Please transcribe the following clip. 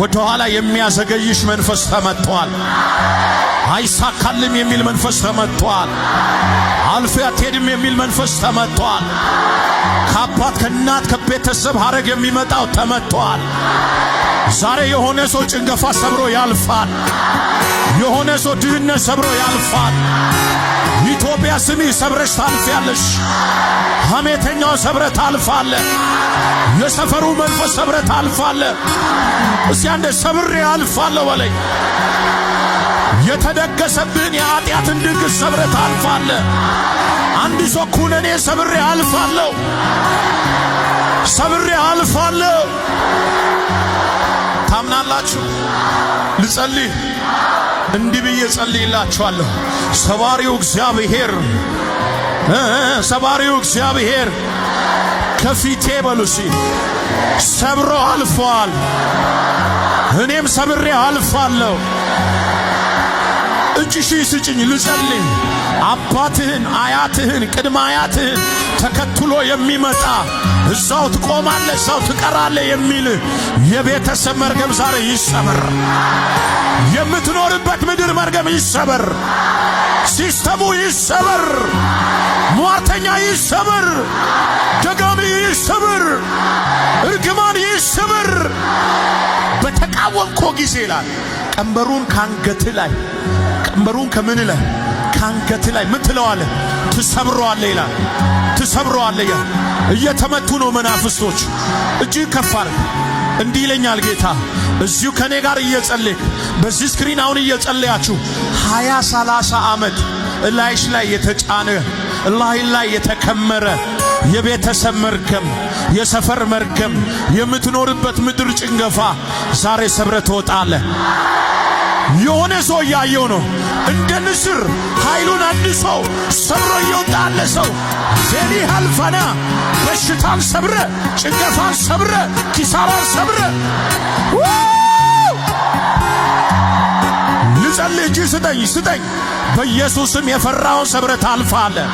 ወደ ኋላ የሚያዘገይሽ መንፈስ ተመቷል። አይሳካልም የሚል መንፈስ ተመቷል። አልፌ አትሄድም የሚል መንፈስ ተመቷል። ከአባት፣ ከእናት፣ ከቤተሰብ ሐረግ የሚመጣው ተመቷል። ዛሬ የሆነ ሰው ጭንገፋ ሰብሮ ያልፋል። የሆነ ሰው ድህነት ሰብሮ ያልፋል። ኢትዮጵያ ስሚ፣ ሰብረሽ ታልፊያለሽ። ሐሜተኛው ሰብረ ታልፋለ። የሰፈሩ መንፈስ ሰብረ ታልፋለ። እስቲ አንዴ ሰብሬ አልፋለሁ በለኝ። የተደገሰብህን የኃጢአትን ድግስ ሰብረ ታልፋለ። አንድ ሰው ኩነኔ ሰብሬ አልፋለሁ፣ ሰብሬ አልፋለሁ። ታምናላችሁ? ልጸልይ። እንዲህ ብዬ ጸልይላችኋለሁ። ሰባሪው እግዚአብሔር፣ ሰባሪው እግዚአብሔር ከፊቴ በሉሲ ሰብሮ አልፏል። እኔም ሰብሬ አልፋለሁ። እጅሽ ስጭኝ ልጸልይ። አባትህን፣ አያትህን፣ ቅድመ አያትህን ተከትሎ የሚመጣ፣ እዛው ትቆማለህ፣ እዛው ትቀራለህ የሚል የቤተሰብ መርገም ዛሬ ይሰበር። የምትኖርበት ምድር መርገም ይሰበር። ሲስተሙ ይሰበር። ሟርተኛ ይሰበር። ደጋሚ ይሰበር። እርግማን ይሰበር። በተቃወምኮ ጊዜ ይላል፣ ቀንበሩን ካንገት ላይ፣ ቀንበሩን ከምን ላይ? ካንገት ላይ ምን ትለዋለህ? ትሰብረዋለህ ይላል። ትሰብረዋለህ ይላል። እየተመቱ ነው መናፍስቶች። እጅግ ከፍ አድርግ። እንዲህ ይለኛል ጌታ፣ እዚሁ ከኔ ጋር እየጸለይክ፣ በዚህ screen አሁን እየጸለያችሁ፣ 20 30 ዓመት እላይሽ ላይ የተጫነ፣ እላይ ላይ የተከመረ የቤተሰብ መርገም፣ የሰፈር መርገም፣ የምትኖርበት ምድር ጭንገፋ ዛሬ ሰብረ ትወጣለህ። የሆነ ሰው እያየው ነው። እንደ ንስር ኃይሉን አድሶ ሰብሮ እየወጣ ያለ ሰው ዜሊ አልፋና በሽታን ሰብረ፣ ጭንገፋን ሰብረ፣ ኪሳራን ሰብረ ልጸልይ። እጅ ስጠኝ፣ ስጠኝ። በኢየሱስም የፈራውን ሰብረ ታልፋለህ።